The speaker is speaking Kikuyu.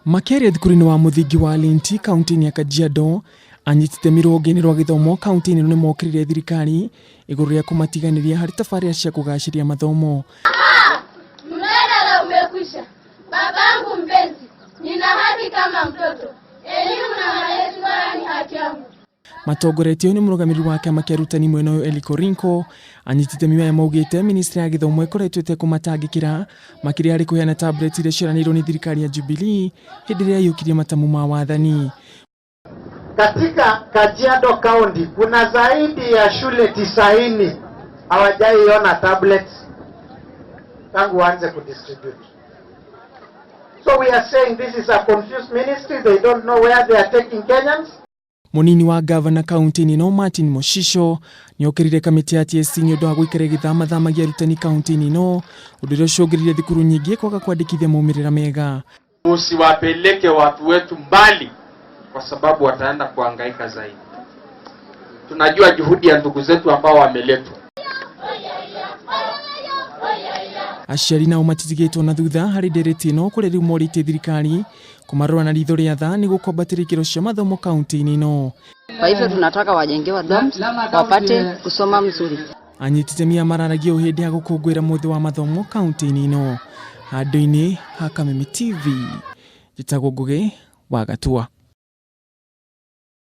Makĩaria thukuru-inĩ wa mũthingi wa Linti kaunti-inĩ ya Kajiado, anyiti itemi rũhonge-inĩ rwa gĩthomo kaunti-inĩ ĩno nĩmokĩrĩire thirikari igũrũ rĩa kũmatiganĩria harĩ tabarĩra cia kũgacĩria mathomo. Mjadala umekwisha. Babangu mpenzi, nina haki kama mtoto. Elimu na malezi bora ni haki yangu. Matongoretio nĩ mũrũgamĩrĩri wa kĩama kĩa arutani mwena ũyũ Eli Korinko, anyiti itemi aya maugĩte ministry ya gĩthomo ĩkoretwo ĩtekũmatangĩkĩra makĩria harĩ kũheana tablet iria cieranĩirwo nĩ thirikari ya Jubilee hĩndĩ ĩrĩa yaiyũkirie matamu ma wathani. Katika Kajiado County kuna zaidi ya shule 90 hawajaiona tablets tangu waanze kudistribute. So we are saying this is a confused ministry, they don't know where they are taking Kenyans. Mũnini wa gavana kaunti-inĩ ĩno Martin Moshisho nĩokĩrire kamĩtĩ ya TSC nĩ ũndũ wa gũikara ĩgĩthamathamagia arutani kaunti-inĩ ĩno, ũndũ ũrĩa ũcũngĩrĩirie thukuru nyingĩ kwaga kwandĩkithia maumĩrĩra mega. Usiwapeleke watu wetu mbali, kwa sababu wataenda kuhangaika zaidi. Tunajua juhudi ya ndugu zetu ambao wameletwa. Aciari nao matitigĩtwo na thutha harĩ ndereti ĩno kũrĩa rĩu morĩtie thirikari kũmarora na ritho rĩa tha nĩguo kwambatĩria ikĩro cia mathomo kaunti-inĩ ĩno. Kwa hivyo tunataka wajengewa dorms wapate kusoma mzuri. Anyiti itemi aya mararagia ũũ hĩndĩ ya gũkũngũĩra mũthĩ wa mathomo kaunti-inĩ ĩno. Handũ-inĩ ha Kameme TV, njĩtagwo Ngũgĩ wa Gatua.